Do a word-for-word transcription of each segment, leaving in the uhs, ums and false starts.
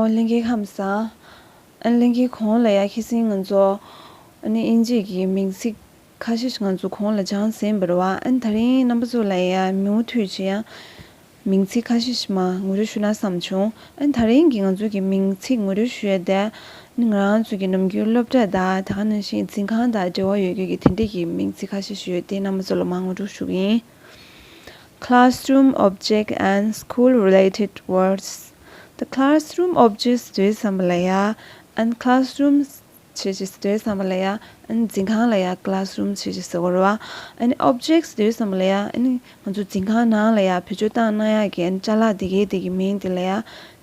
ལྷན་རྒྱས་ཁམས་བཟང་། ཨ་ལྷན་རྒྱས་གོང་ལ་ཡ་ཁ་སང་ང་ཚོ་ཨ་ནི་དབྱིན་ཇི་གི་མིང་ཚིག་ཁ་ཤས་ཤིག་ང་ཚོ་གོང་ལ་སྦྱངས་ཟིན་པ་རེད་བ། ཨ་ནི་དེ་རིང་རྣམ་པ་ཚོ་ལ་ཡ་མུ་མཐུད་ཅིག་ཡང་མིང་ཚིག་ཁ་ཤས་ཤིག་མར་ངོ་སྤྲོད་ཞུ་ན་བསམ་བྱུང་། ཨ་ནི་དེ་རིང་གི་ང་ཚོ་གི་མིང་ཚིག་ངོ་སྤྲོད་ཞུ་ཡ་དེ་ཨ་ནི་ང་རང་ཚོ་གི་ནམ་རྒྱུན་སློབ་གྲྭ་དང་དེ་ག་ནང་བཞིན་འཛིན་ཁང་དང་འབྲེལ་བ་ཡོད་རྒྱུ་གི་དེ་འདྲས་ཀྱི་མིང་ཚིག་ཁ་ཤས་ཤིག་ཡོད་དེ་རྣམ་པ་ཚོ་ལ་མར་ངོ་སྤྲོད་ཞུ་གི་ཡིན། Classroom object and school related words. The classroom objects ཟེར་དུས་ཙམ་པ་ལ་ཡ་and classrooms བྱས་ཅིག་ཟེར་དུས་ཙམ་པ་ལ་ཡ་ཨ་ནི་འཛིན་ཁང་ལ་ཡ་classroom བྱས་ཅིག་ཟེར་བ་རེད་བ། ཨ་ནི་objects ཟེར་དུས་ཙམ་པ་ལ་ཡ་ཨ་ནི་ང་ཚོ་འཛིན་ཁང་ནང་ལ་ཡ་བེད་སྤྱོད་བཏང་གནང་ཡག་གི་ཨ་ནི་ཅ་ལག་དེ་གའི་དེ་གི་མིང་དེ་ལ་ཡ་ཨ་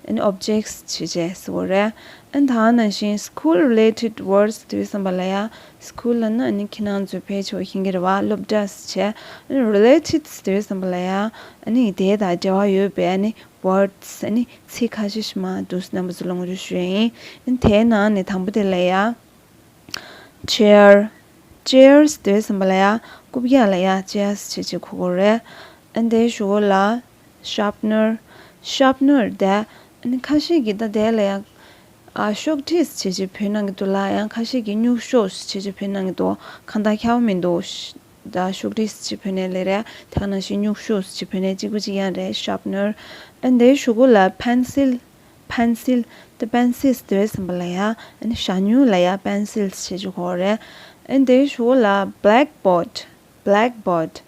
ནི་objects བྱས་ཅིག་ཟེར་བ་རེད། ཨ་ནི་ད་ག་ནང་བཞིན་school related words ཟེར་དུས་ཙམ་པ་ལ་ཡ་school ལབ་ན་ཨ་ནི་ཁྱེད་རང་ཚོས་ཕལ་ཆེ་བ་ཤེས་ཀྱི་རེད་བ། སློབ་གྲྭ་ཟེར་བྱས། ཨ་ནི་related ཟེར་དུས་ཙམ་པ་ལ་ཡ་ཨ་ནི་དེ་དང་འབྲེལ་བ་ཡོད་པའི་ཨ་ནི་words ཨ་ནི་ཚིག་ཁ་ཤས་ཤིག་མར་འདུག་སེ་རྣམ་པ་ཚོ་ལ་ངོ་སྤྲོད་ཞུ་ཡ་ཡིན། ཨ་ནི་དེའི་ནང་ནས་དང་པོ་དེ་ལ་ཡ་chair, chairs ཟེར་དུས་ཙམ་པ་ལ་ཡ་རྐུབ་བཀྱག་ལ་ཡ་chairs བྱས་ཅིག་གོ་དགོས་རེད། ཨ་ནི་དེའི་གཞུག་གུ་ལ་sharpener, sharpener དེ་ཨ་ནི་ཁ་ཤས་ཀྱིས་ད་དེ་ལ་ཡ་ཨ་ཤོག་དྲིས་བྱས་ཅིག་བོས་གནང་གི་འདུག་ལ། ཡང་ཁ་ཤས་ཀྱིས་སྨྱུག་ཤོག་བྱས་ཅིག་བོས་གནང་གི་འདུག་གང་ལྟར་ཁྱད་པར་མི་འདུག་ད་ཤོག་དྲིས་ཅིག་བོས་ནའི་ལེ་རེད། དེ་ག་ནང་བཞིན་སྨྱུག་ཤོག་ཅིག་བོས་ནའི་གཅིག་པ་གཅིག་རྐྱང་རེད། sharpener. ཨ་ནི་དེའི་གཞུག་གུ་ལ་pencil, pencil. ད་pencil ཟེར་དུས་ཙམ་པ་ལ་ཡ་ཨ་ནི་ཞྭ་སྨྱུག་ལ་ཡ་pencil བྱས་ཅིག་གོ་རེད། ཨ་ནི་དེའི་གཞུག་གུ་ལ་blackboard, blackboard.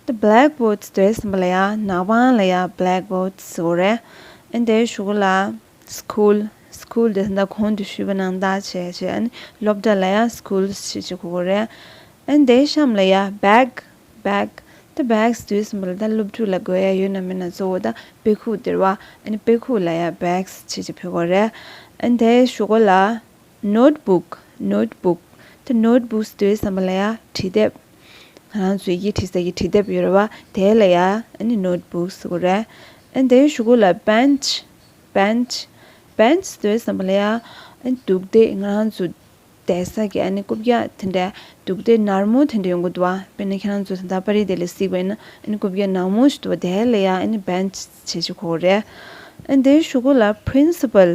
ད་blackboard ཟེར་དུས་ཙམ་པ་ལ་ཡ་ནག་པང་ལ་ཡ་blackboard ཟེར་གོ་རེད། ཨ་ནི་དེའི་གཞུག་གུ་ལ་school, school དེ་ད་གོང་དུ་ཞུས་པ་ནང་ལྟར་བྱས་བྱས་ཨ་ནི་སློབ་གྲྭ་ལ་ཡ་schools བྱས་ཅིག་གོ་དགོས་རེད། ཨ་ནི་དེའི་གཤམ་ལ་ཡ་bag, bag. ད་bag ཟེར་དུས་ཙམ་པ་ལ་ད་སློབ་ཕྲུག་ལ་དགོས་ཡ་ཡོད་ན་མེད་ན་གཙོ་བོ་ད་དཔེ་ཁུག་དེ་རེད་བ། ཨ་ནི་དཔེ་ཁུག་ལ་ཡ་bags བྱས་ཅིག་བོས་དགོས་རེད། ཨ་ནི་དེའི་གཞུག་གུ་ལ notebook, notebook. ད་notebook ཟེར་དུས་ཙམ་པ་ལ་ཡ་བྲིས་དེབ། ང་རང་ཚོའི་ཡི་གེ་བྲིས་ས་གི་བྲིས་དེབ་ཡོད་རེད་བ། དེ་ལ་ཡ་ཨ་ནི་notebook ཟེར་གོ་རེད། ཨ་ནི་དེའི་གཞུག་གུ་ལ་bench, bench, bench ཟེར་དུས་ཙམ་པ་ལ་ཡ་ཨ་ནི་འདུག་སྟེགས། ང་རང་ཚོ་བསྡད་ས་གི་ཨ་ནི་རྐུབ་བཀྱག་དེ་འདྲ་འདུག་སྟེགས་ནར་མོ་དེ་འདྲ་ཡོང་གི་འདུག་བ། དཔེར་ན་ཁྱེད་རང་ཚོ་ད་ལྟ་པར་རིས་དེ་ལ་གཟིགས་པ་ཡིན་ན་ཨ་ནི་རྐུབ་བཀྱག་ནར་མོ་ཞིག་འདུག་བ། དེ་ལ་ཡ་ཨ་ནི་bench བྱས་ཅིག་གོ་རེད། ཨ་ནི་དེའི་གཞུག་གུ་ལ་principal,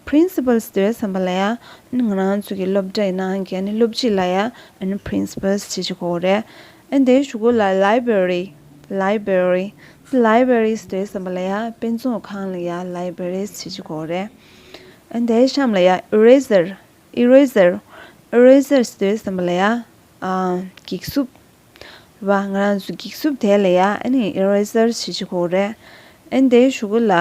principal ཟེར་དུས་ཙམ་པ་ལ་ཡ་ཨ་ནི་ང་རང་ཚོ་གི་སློབ་གྲྭའི་ནང་གི་ཨ་ནི་སློབ་སྤྱི་ལ་ཡ་ཨ་ནི་principals བྱས་ཅིག་གོ་རེད། ཨ་ནི་དེའི་གཞུག་གུ་ལ་library, library. library ཟེར་དུས་ཙམ་པ་ལ་ཡ་དཔེ་ཚོང་ཁང་ལ་ཡ་libraries བྱས་ཅིག་གོ་རེད། ཨ་ནི་དེའི་གཤམ་ལ་ཡ་eraser, eraser, eraser ཟེར་དུས་ཙམ་པ་ལ་ཡ་ཨ་འགྱིག་སུབ་རེད་བ། ང་རང་ཚོ་འགྱིག་སུབ་དེ་ལ་ཡ་ཨ་ནི་eraser བྱས་ཅིག་གོ་རེད། ཨ་ནི་དེའི་གཞུག་གུ་ལ་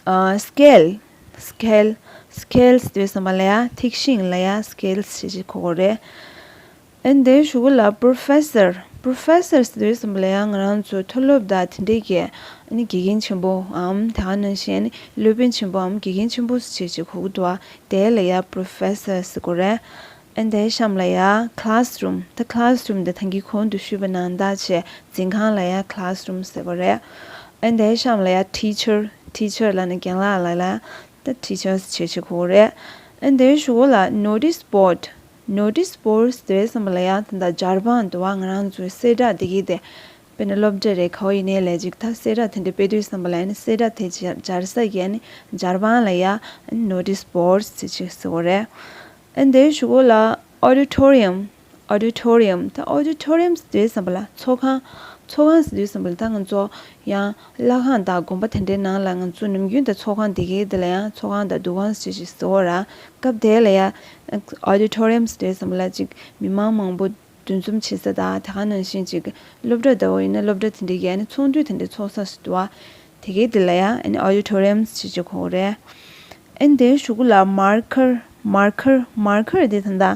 ཨ་scale, scale, scale ཟེར་དུས་ཙམ་པ་ལ་ཡ་ཐིག་ཤིང་ལ་ཡ་scales བྱས་ཅིག་གོ་དགོས་རེད། ཨ་ནི་དེའི་གཞུག་གུ་ལ་professor, professor ཟེར་དུས་ཙམ་པ་ལ་ཡ་ང་རང་ཚོ་མཐོ་སློབ་དང་དེ་འདྲས་ཀྱི་ཨ་ནི་དགེ་རྒན་ཆེན་པོའམ་དེ་ག་ནང་བཞིན་ཨ་ནི་སློབ་དཔོན་ཆེན་པོའམ་དགེ་རྒན་ཆེན་པོ་ཟེར་ཅིག་གོ་གི་འདུག་བ། དེ་ལ་ཡ་professor ཟེར་དགོས་རེད། ཨ་ནི་དེའི་གཤམ་ལ་ཡ་classroom, ད་classroom དེ་ད་གིན་གོང་དུ་ཞུས་པ་ནང་ལྟར་བྱས་འཛིན་ཁང་ལ་ཡ་classroom ཟེར་དགོས་རེད། ཨ་ནི་དེའི་གཤམ་ལ་ཡ་teacher, teacher ལབ་ན་རྒན་ལགས་ལ་ལ་ད་teachers བྱས་བྱས་གོ་དགོས་རེད། ཨ་ནི་དེའི་གཞུག་གུ་ལ་notice board, notice board ཟེར་དུས་ཙམ་པ་ལ་ཡ་ད་ལྟ་སྦྱར་པང་འདུག་བ། ང་རང་ཚོའི་གསལ་བསྒྲགས་དེ་གི་དེ་དཔེར་ན་སློབ་གྲྭ་རེད་ག་བ་ཡིན་ནའི་ལས་ཅིག་ད་གསལ་བསྒྲགས་དེ་འདྲ་སྤེལ་དུས་ཙམ་པ་ལ་ཡ་ནི་གསལ་བསྒྲགས་དེ་སྦྱར་སྦྱར་ས་གི་ཡ་ནི་སྦྱར་པང་ལ་ཡ་notice board ཟེར་ཅིག་ཟེར་དགོས་རེད། ཨ་ནི་དེའི་གཞུག་གུ་ལ་auditorium, auditorium ད་auditorium ཟེར་དུས་ཙམ་པ་ལ་ཚོགས་ཁང་། ཚོགས་ཁང་ཟེར་དུས་ཙམ་པ་ལ་ད་ང་ཚོ་ཡང་ལྷ་ཁང་དང་དགོན་པ་དེ་འདྲའི་ནང་ལ་ང་ཚོ་ནམ་རྒྱུན་ད་ཚོགས་ཁང་དེ་གའི་དེ་ལ་ཡང་ཚོགས་ཁང་དང་འདུ་ཁང་ཟེར་ཅིག་ཟེར་བ་ར། སྐབས་དེ་ལ་ཡ་auditorium ཟེར་དུས་ཙམ་པ་ལ་ཅིག་མི་མང་མང་པོ་འདུ་འཛོམས་བྱེད་ས་དང་དེ་ག་ནང་བཞིན་ཅིག་སློབ་གྲྭ་འདྲ་བོ་ཡིན་ན་སློབ་གྲྭ་དེ་འདྲའི་ཡ་ནི་ཚོགས་འདུ་དེ་འདྲའི་ཚོགས་ས་ཟེར་དུས་བ། དེ་གའི་དེ་ལ་ཡང་ཨ་ནི་auditoriums ཞེས་བྱ་གོ་རེད། ཨ་ནི་དེའི་གཞུག་གུ་ལ་marker, marker, marker དེ་ད་ལྟ་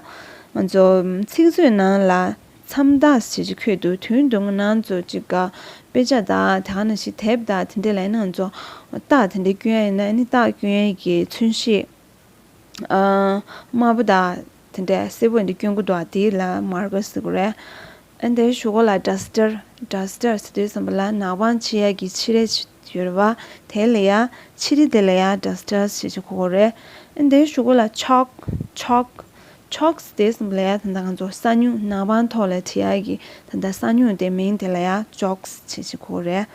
ང་ཚོ་ཚིག་མཛོད་ནང་ལ་མཚམས་རྟགས་ཞེས་བྱ་འཁོད་འདུག་དོན་དུ་ང་རང་ཚོ་ཅིག་ག་དཔེ་ཆ་དང་དེ་ག་ནང་བཞིན་དེབ་དང་དེ་འདྲ་ལ་ཡིན་ན་ང་ཚོ་རྟགས་དེ་འདྲ་སྐྱོན་ཡ་ཡིན་ན་ཨ་ནི་རྟགས་སྐྱོན་ཡ་གི་མཚོན་བྱེད། ཨ། དམར་པོ་དང་དེ་འདྲའི་སེར་པོ་འདི་སྐྱོན་གྱི་འདུག་པ། དེ་ལ་marker ཟེར་གྱི་རེད། ཨ་ནི་དེའི་གཞུག་གུ་ལ་duster, duster ཟེར་དུས་ཙམ་པ་ལ་ནག་པང་ཕྱེ་ཡ་གི་ཕྱེ་རས་ཅིག་ཡོད་རེད་པ། དེ་ལ་ཡ་ཕྱེ་རིལ་དེ་ལ་ཡ་duster ཞེས་བྱ་གོ་གི་རེད། ཨ་ནི་དེའི་གཞུག་གུ་ལ་chalk, chalk, chalk ཟེར་དུས་ཙམ་པ་ལ་ཡ་ད་ལྟ་ང་ཚོ་ས་སྨྱུག་ནག་པང་ཐོག་ལ་བྲིས་ཡ་གི་ད་ལྟ་ས་སྨྱུག་དེ་མིང་དེ་ལ་ཡ་chalks ཞེས་བྱ་གོ་གི་རེད།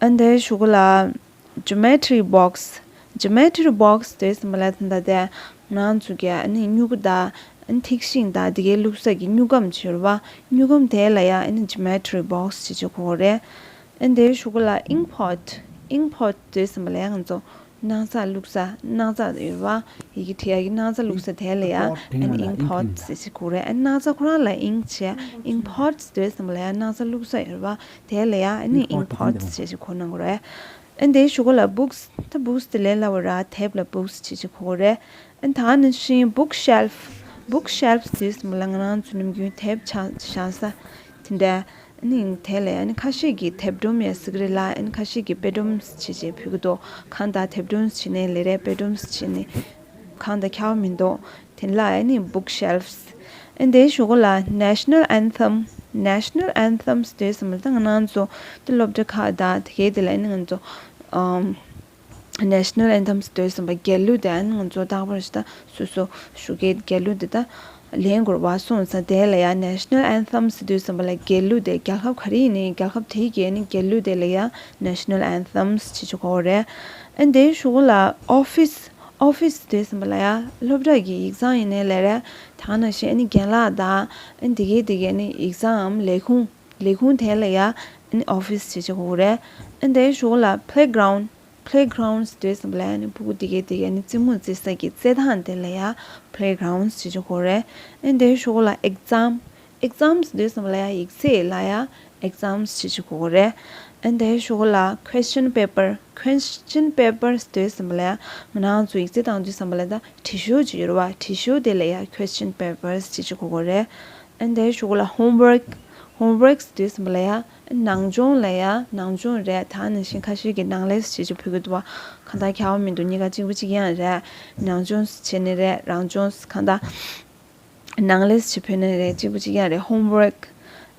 ཨ་ནི་དེའི་གཞུག་གུ་ལ་geometry box, Geometry box ཟེར་དུས་ཙམ་པ་ལ་ད་ལྟ་དེ་ང་རང་ཚོ་གི་ཨ་ནི་སྨྱུ་གུ་དང་ཨ་ནི་ཐིག་ཤིང་དང་དེ་གའི་བླུགས་ས་གི་སྨྱུག་སྒམ་ཅིག་ཡོད་རེད་བ། སྨྱུག་སྒམ་དེ་ལ་ཡ་ཨ་ནི་geometry box ཅེས་ཅིག་གོ་གི་རེད། ཨ་ནི་དེའི་གཞུག་གུ་ལ་ink pot, ink pot ཟེར་དུས་ཙམ་པ་ལ་ཡ་ང་ཚོ་སྣག་ཚ་བླུགས་ས། སྣག་ཚ་ཡོད་རེད་བ། ཡི་གེ་བྲི་ཡ་གི་སྣག་ཚ་བླུགས་ས་དེ་ལ་ཡ་ཨ་ནི་ink pot ཟེར་ཅིག་གོ་གི་རེད། ཨ་ནི་སྣག་ཚ་ཁོ་རང་ལ་ink བྱས། ink pot ཟེར་དུས་ཙམ་པ་ལ་ཡ་སྣག་ཚ་བླུགས་ས་ཡོད་རེད་བ། དེ་ལ་ཡ་ཨ་ནི་ink pot ཟེར་ཅིག་གོ་གནང་གི་རེད། ཨ་ནི་དེའི་གཞུག་གུ་ལ་books། ད་books དེ་ལས་སླ་བོ་ར། དེབ་ལ་books ཅེས་ཅིག་གོ་གི་རེད། ཨ་ནི་ད་ནང་བཞིན་bookshelf, bookshelf ཟེར་དུས་ཙམ་པ་ལ་ང་རང་ཚོ་ནམ་རྒྱུན་དེབ་ཆ་བཞག་ས་དེ་འདྲ། ཨ་ནི་དེ་ལས་ཨ་ནི་ཁ་ཤས་ཀྱིས་དེབ་སྒྲོམ་ཡང་ཟེར་གི་རེད་ལ། ཨ་ནི་ཁ་ཤས་ཀྱིས་དཔེ་སྒྲོམ་ཅེས་ཅིག་ཕུལ་གི་འདུག་གང་ལྟར་དེབ་སྒྲོམ་བྱས་ནའི་ལེ་རེད། དཔེ་སྒྲོམ་བྱས་ནའི་གང་ལྟར་ཁྱད་པར་མི་འདུག་དེ་ལ་ཨ་ནི་bookshelves། ཨ་ནི་དེའི་གཞུག་གུ་ལ་national anthem, national anthem ཟེར་དུས་ཙམ་པ་ལ་ད་ང་རང་ཚོ་ད་སློབ་གྲྭ་ཁག་དང་དེ་གའི་དེ་ལ་ཨ་ནི་ང་ཚོ་ཨམ་national anthem ཟེར་དུས་ཙམ་པ་རྒྱལ་གླུ་དེ་ཨ་ནི་ང་ཚོ་རྟག་པར་ཞིག་ད་སོ་སོ་ཞུགས་ཀྱི་རྒྱལ་གླུ་དེ་ད་ལེན་དགོས་པ་སོང་ཙང་། དེ་ལ་ཡ་national anthem ཟེར་དུས་ཙམ་པ་ལ་རྒྱལ་གླུ་དེ་རྒྱལ་ཁབ་ག་རེ་ཡིན་ནའི་རྒྱལ་ཁབ་དེའི་གི་ཨ་ནི་རྒྱལ་གླུ་དེ་ལ་ཡ་national anthem ཟེར་ཅིག་གོ་གི་རེད། ཨ་ནི་དེའི་གཞུག་གུ་ལ་office, office ཟེར་དུས་ཙམ་པ་ལ་ཡ་སློབ་གྲྭ་གི་ཡིག་ཚང་ཡིན་ནའི་ལེ་རེད། ད་ག་ནང་བཞིན་ཨ་ནི་རྒན་ལགས་དང་ཨ་ནི་དེ་གའི་དེ་གའི་ཨ་ནི་ཡིག་ཚང་ངམ་ལས་ཁུངས། ལས་ཁུངས་དེ་ལ་ཡ་ཨ་ནི་office ཅེས་ཅིག་གོ་གི་རེད། ཨ་ནི་དེའི་གཞུག་གུ་ལ་playground, playground ཟེར་དུས་ཙམ་པ་ལ་ཡ་ཨ་ནི་ཕྲུ་གུ་དེ་གའི་དེ་གའི་ཨ་ནི་རྩེད་མོ་རྩེ་ས་གི་རྩེད་ཐང་དེ་ལ་ཡ་playground ཅེས་ཅིག་གོ་གི་རེད། ཨ་ནི་དེའི་གཞུག་གུ་ལ་exam, exam ཟེར་དུས་ཙམ་པ་ལ་ཡ་ཡིག་ཚད་ལ་ཡ་exams ཅེས་ཅིག་གོ་གི་རེད། ཨ་ནི་དེའི་གཞུག་གུ་ལ་question paper, question paper ཟེར་དུས་ཙམ་པ་ལ་ཡ་ང་རང་ཚོ་ཡིག་ཚད་བཏང་དུས་ཙམ་པ་ལ་ད་དྲི་ཤོག་ཅིག་ཡོད་རེད་བ། དྲི་ཤོག་དེ་ལ་ཡ་question papers ཅེས་ཅིག་གོ་གི་རེད། ཨ་ནི་དེའི་གཞུག་གུ་ལ་homework, homework ཟེར་དུས་ཙམ་པ་ལ་ཡ་ནང་སྦྱོང་ལ་ཡ་ནང་སྦྱོང་རེད། ད་ནང་བཞིན་ཁ་ཤས་ཀྱིས་ནང་ལས་ཅེས་ཅིག་ཕུལ་གི་འདུག་བ། གང་ལྟར་ཁྱད་པར་མི་འདུག་གཉིས་ཀ་གཅིག་པ་གཅིག་རྐྱང་རེད། ནང་སྦྱོང་བྱས་ནི་རེད། རང་སྦྱོང་གང་ལྟར་ནང་ལས་ཅིག་ཕུལ་ནི་རེད། གཅིག་པ་གཅིག་རྐྱང་རེད། homework།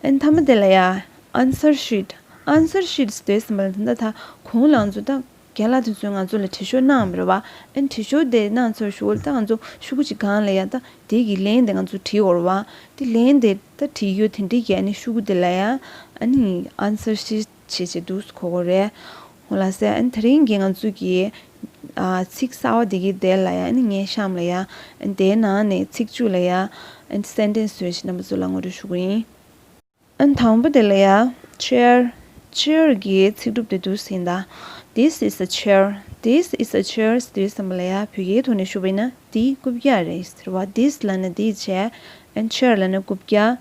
ཨ་ནི་མཐའ་མ་དེ་ལ་ཡ་answer sheet, answer sheet ཟེར་དུས་ཙམ་པ་ལ་ད་ལྟ་ད་གོང་ལ་ང་ཚོ་ད་རྒན་ལགས་དེ་ཚོས་ང་ཚོ་ལ་དྲི་ཤོག་གནང་བ་རེད་བ། ཨ་ནི་དྲི་ཤོག་དེ་གནང་ཚར་ཞོར་ད་ང་ཚོ་ཤོག་གུ་གཅིག་སྒང་ལ་ཡ་ད་དེ་གི་ལན་དེ་ང་ཚོ་བྲིས་ཡོད་རེད་བ། དེ་ལན་དེ་ད་བྲིས་ཡོད་དེ་འདྲའི་གི་ཨ་ནི་ཤོག་གུ་དེ་ལ་ཡ་ཨ་ནི་answer sheet བྱས་བྱས་འདུག་གོ་གི་རེད། འོ་ལགས་སེ། ཨ་ནི་དེ་རིང་གི་ང་ཚོ་གི་ཨ་ཚིག་གསར་བ་དེ་གི་དེ་ལ་ཡ་ཨ་ནི་ངའི་གཤམ་ལ་ཡ་ཨ་ནི་དེའི་ནང་ནས་ཚིག་བཅུ་ལ་ཡ་ཨ་ནི་sentence བཟོས་ཤིག་རྣམ་པ་ཚོ་ལ་ངོ་སྤྲོད་ཞུ་གི་ཡིན། ཨ་ནི་དང་པོ་དེ་ལ་ཡ་chair, chair གི་ཚིག་གྲུབ་དེ་འདུག་སེ་ཡིན་ད། This is a chair, this is a chair ཟེར་དུས་ཙམ་པ་ལ་ཡ་བོད་སྐད་ཐོག་ནས་ཞུས་པ་ཡིན་ན་འདི་རྐུབ་བཀྱག་རེད་ཟེར་བ། This ལབ་ན་འདི་བྱས། ཨ་ནི་chair ལབ་ན་རྐུབ་བཀྱག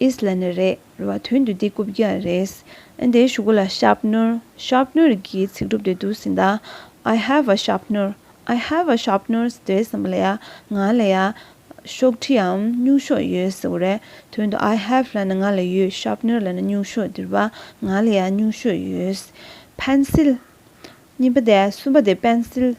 is ལབ་ན་རེད་རེད་བ། དོན་དུ་འདི་རྐུབ་བཀྱག་རེད། ཨ་ནི་དེའི་གཞུག་གུ་ལ་sharpener, sharpener གི་ཚིག་གྲུབ་དེ་འདུག་སེ་ཡིན་ད། I have a sharpener, I have a sharpener ཟེར་དུས་ཙམ་པ་ལ་ཡ་ང་ལ་ཡ་ཤོག་དྲིའམ་སྨྱུག་ཤོག་ཡོད་ཟེར་བ་རེད། དོན་དུ་I have ལབ་ན་ང་ལ་ཡོད། sharpener ལབ་ན་སྨྱུག་ཤོག་འདི་རེད་བ། ང་ལ་ཡ་སྨྱུག་ཤོག་ཡོད། pencil གཉིས་པ་དེ། གསུམ་པ་དེ་pencil.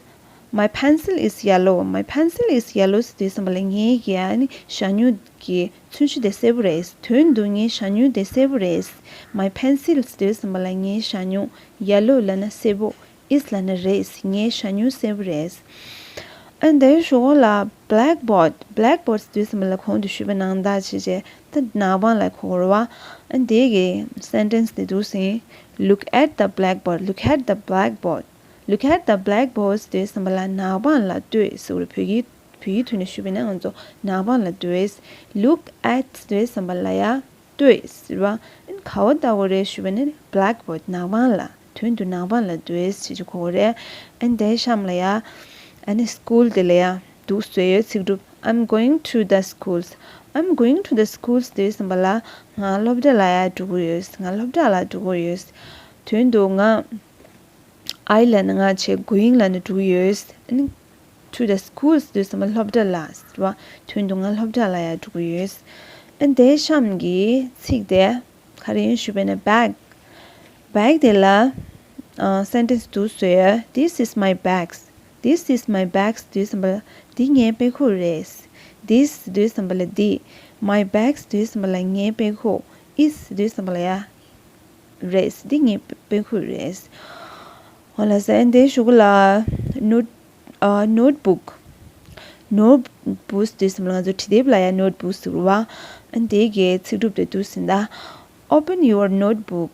My pencil is yellow, my pencil is yellow ཟེར་དུས་ཙམ་པ་ལ་ངའི་གི་ཨ་ནི་ཞ་སྨྱུག་གི་ཚོན་ཆུ་དེ་སེར་པོ་རེད། དོན་དུ་ངའི་ཞ་སྨྱུག་དེ་སེར་པོ་རེད། My pencil ཟེར་དུས་ཙམ་པ་ལ་ངའི་ཞ་སྨྱུག yellow ལབ་ན་སེར་པོ། is ལབ་ན་རེད། ངའི་ཞ་སྨྱུག་སེར་པོ་རེད། ཨ་ནི་དེའི་གཞུག་གུ་ལ་blackboard, blackboard ཟེར་དུས་ཙམ་པ་ལ་གོང་དུ་ཞུས་པ་ནང་ལྟར་བྱས་བྱས་ད་ནག་པང་ལ་གོ་དགོས་རེད་བ། ཨ་ནི་དེ་གི་sentence དེ་འདུག་སེ་ཡིན། Look at the blackboard, look at the blackboard, look at the blackboard ཟེར་དུས་ཙམ་པ་ལ་ནག་པང་ལ་ལྟོས་ཟེར་བ་རེད། བོད་ཡིག་བོད་ཡིག་ཐོག་ནས་ཞུས་པ་ཡིན་ན་ང་ཚོ་ནག་པང་ལ་ལྟོས། Look at ཟེར་དུས་ཙམ་པ་ལ་ཡ་ལྟོས་ཟེར་བ། ཨ་ནི་ག་པར་ལྟ་དགོས་རེད་ཞུས་པ་ནི་blackboard ནག་པང་ལ། དོན་དུ་ནག་པང་ལ་ལྟོས་ཟེར་གྱི་གོ་གི་རེད། ཨ་ནི་དེའི་གཤམ་ལ་ཡ་ཨ་ནི་school དེ་ལ་ཡ་འདུག་བཟོས་ཡོད་ཚིག་གྲུབ། I'm going to the schools, I'm going to the schools ཟེར་དུས་ཙམ་པ་ལ་ང་སློབ་གྲྭ་ལ་ཡ་འགྲོ་གི་ཡོད། ང་སློབ་གྲྭ་ལ་འགྲོ་གི་ཡོད། དོན་དུ་ང་I ལབ་ན་ང་བྱས། going ལབ་ན་འགྲོ་གི་ཡོད། ཨ་ནི་to the schools ཟེར་དུས་ཙམ་པ་སློབ་གྲྭ་ལ་ཟེར་བ། དོན་དུ་ང་སློབ་གྲྭ་ལ་ཡ་འགྲོ་གི་ཡོད། ཨ་ནི་དེའི་གཤམ་གྱི་ཚིག་དེ་ག་རེ་ཡིན་ཞུས་པ་ཡིན་ན་bag, bag དེ་ལ་ཨ་sentence འདུག་བཟོས་ཡོད། This is my bag, this is my bag ཟེར་དུས་ཙམ་པ་ལ་འདི་ངའི་དཔེ་ཁུག་རེད། This ཟེར་དུས་ཙམ་པ་ལ་འདི། My bag ཟེར་དུས་ཙམ་པ་ལ་ངའི་དཔེ་ཁུག is ཟེར་དུས་ཙམ་པ་ལ་ཡ་རེད། འདི་ངའི་དཔེ་ཁུག་རེད། འོ་ལགས་སེ། དེའི་གཞུག་གུ་ལ་note, ཨ་notebook, notebook ཟེར་དུས་ཙམ་པ་ལ་ང་ཚོ་འབྲི་དེབ་ལ་ཡ་notebook ཟེར་བ། ཨ་ནི་དེ་གའི་ཚིག་གྲུབ་དེ་འདུག་སེ་ཡིན་ད། Open your notebook,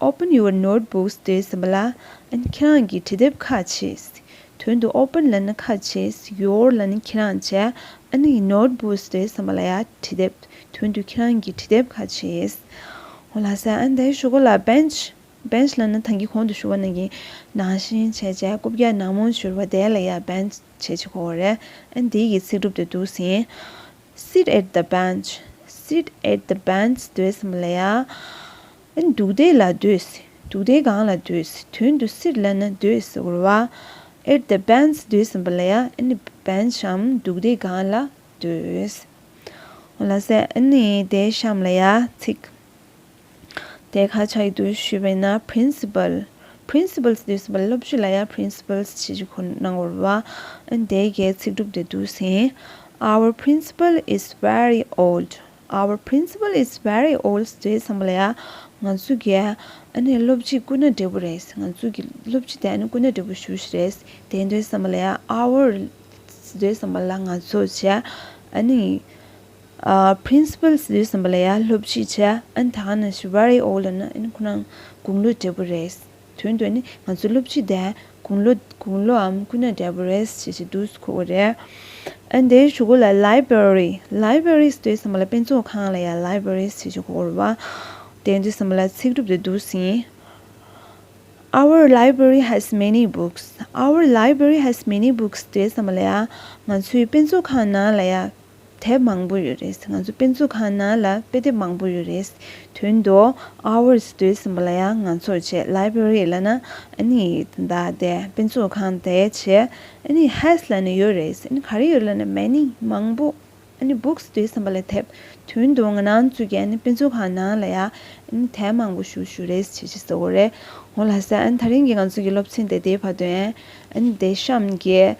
open your notebook ཟེར་དུས་ཙམ་པ་ལ་ཨ་ནི་ཁྱེད་རང་གི་འབྲི་དེབ་ཁ་ཕྱེས། དོན་དུ་open ལབ་ན་ཁ་ཕྱེ། your ལབ་ན་ཁྱེད་རང་བྱས། ཨ་ནི་notebooks ཟེར་དུས་ཙམ་པ་ལ་ཡ་བྲིས་དེབ། དོན་དུ་ཁྱེད་རང་གི་བྲིས་དེབ་ཁ་ཕྱེ། འོ་ལགས་སོ། ཨ་ནི་དེའི་གཞུག་གུ་ལ་bench། bench ལབ་ན་ད་གིན་གོང་དུ་ཞུ་བ་ནང་བཞིན་ནང་བཞིན་བྱས་བྱས་རྐུབ་བཀྱག་ནག་མོ་བཞུར་བ་དེ་ལ་ཡ་bench བྱེད་ཆེ་གོ་རེད། ཨ་ནི་དེའི་གི་ཚིག་གྲུབ་དེ་འདུག་ཟིན། Sit at the bench. Sit at the bench ཟེར་དུས་ཙམ་པ་ལ་ཡ། ཨ་ནི་འདུག་སྟེགས་ལ་སྡོད། འདུག་སྟེགས་སྒང་ལ་སྡོད། དོན་དུ་sit ལབ་ན་སྡོད་ཟེར་བ་རེད་བ། at the bench ཟེར་དུས་ཙམ་པ་ལ་ཡ་ཨ་ནི་bench འམ་འདུག་སྟེགས་སྒང་ལ་སྡོད། འོ་ལགས་སོ། ཨ་ནི་དེའི་གཤམ་ལ་ཡ་ཚིག་དེ་ཁ་ཆག་ཏུ་ཞུས་པས་ན་principal། principal ཟེར་དུས་ཙམ་པ་སློབ་སྤྱི་ལ་ཡ་principal ཞེས་ཀྱི་གོ་གནང་བར་བ། ཨ་ནི་དེ་གའི་ཚིག་གྲུབ་དེ་འདུག་ཟིན། Our principal is very old. Our principal is very old ཟེར་དུས་ཙམ་པ་ལ་ཡ་ང་ཚོ་གི་ཨ་ནི་སློབ་སྤྱི་སྐུ་ན་བགྲེས་པོ་རེད། ང་ཚོ་གི་སློབ་སྤྱི་དེ་ཨ་ནི་སྐུ་ན་བགྲེས་པོ་ཞེ་པོ་ཞིག་རེད། དེ་འདྲ་ཙམ་པ་ལ་ཡ་our ཟེར་དུས་ཙམ་པ་ལ་ང་ཚོ་བྱས། ཨ་ནི་principal ཟེར་དུས་ཙམ་པ་ལ་ཡ་སློབ་སྤྱི་བྱས། ཨ་ནི་ད་ག་ནང་བཞིན་very old ལབ་ན་ཨ་ནི་ཁོ་རང་དགུང་ལོ་བགྲེས་པོ་རེད། དོན་དུ་ནི་ང་ཚོ་སློབ་སྤྱི་དེ་དགུང་ལོ་དགུང་ལོའམ་སྐུ་ན་བགྲེས་པོ་རེད་ཞེས་ཞེས་འདུག་གོ་གི་རེད། ཨ་ནི་དེའི་གཞུག་གུ་ལ་library། library ཟེར་དུས་ཙམ་པ་ལ་དཔེ་ཚོགས་ཁང་ལ་ཡ་library ཞེས་ཞེས་གོ་གི་རེད་བ། དེ་འདུག་ཙམ་པ་ལ་ཚིག་གྲུབ་དེ་འདུག་ཟིན། Our library has many books. Our library has many books ཟེར་དུས་ཙམ་པ་ལ་ཡ་ང་ཚོའི་དཔེ་ཚོགས་ཁང་ནང་ལ་ཡ་དེབ་མང་པོ་ཡོད་རེད། ང་ཚོ་དཔེ་ཚོགས་ཁང་ནང་ལ་དཔེ་དེབ་མང་པོ་ཡོད་རེད། དོན་དུ་our ཟེར་དུས་ཙམ་པ་ལ་ཡ་ང་ཚོ་བྱས། library ལབ་ན་ཨ་ནི་ད་དེ་དཔེ་ཚོགས་ཁང་དེ་བྱས། ཨ་ནི་has ལབ་ན་ཡོད་རེད། ཨ་ནི་ག་རེ་ཡོད་ལབ་ན་many མང་པོ། ཨ་ནི་books ཟེར་དུས་ཙམ་པ་ལ་དེབ། དོན་དུ་ང་རང་ཚོ་གི་ཨ་ནི་དཔེ་ཚོགས་ཁང་ནང་ལ་ཡ་ཨ་ནི་དེབ་མང་པོ་ཞེ་པོ་ཞིག་རེད་ཅེས་ཅེས་ཟེར་གོ་རེད། འོ་ལགས་སོ། ཨ་ནི་ད་རིང་གི་ང་ཚོ་གི་སློབ་ཚན་དེ་དེའི་བར་དུ་ཡིན། ཨ་ནི་དེ་གཤམ་གྱི་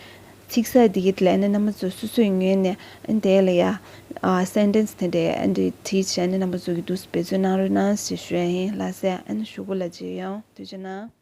ཚིག་གསར་འདི་གི་ལ་ཨ་ནི་རྣམ་པ་ཚོ་སོ་སོའི་ངོས་ནས་ཨ་ནི་དེ་ལ་ཡ་ཨ་sentence དེ་འདྲ་ཨ་ནི་བྲིས་བྱས་ཨ་ནི་རྣམ་པ་ཚོ་གི་འདུག་སེ་འབད་བརྩོན་གནང་རོགས་གནང་ཞེས་ཞུ་ཡ་ཡིན། ལགས་སོ། ཨ་ནི་གཞུག་གུ་ལ་མཇལ་ཡོང་། ཐུགས་རྗེ་གནང་།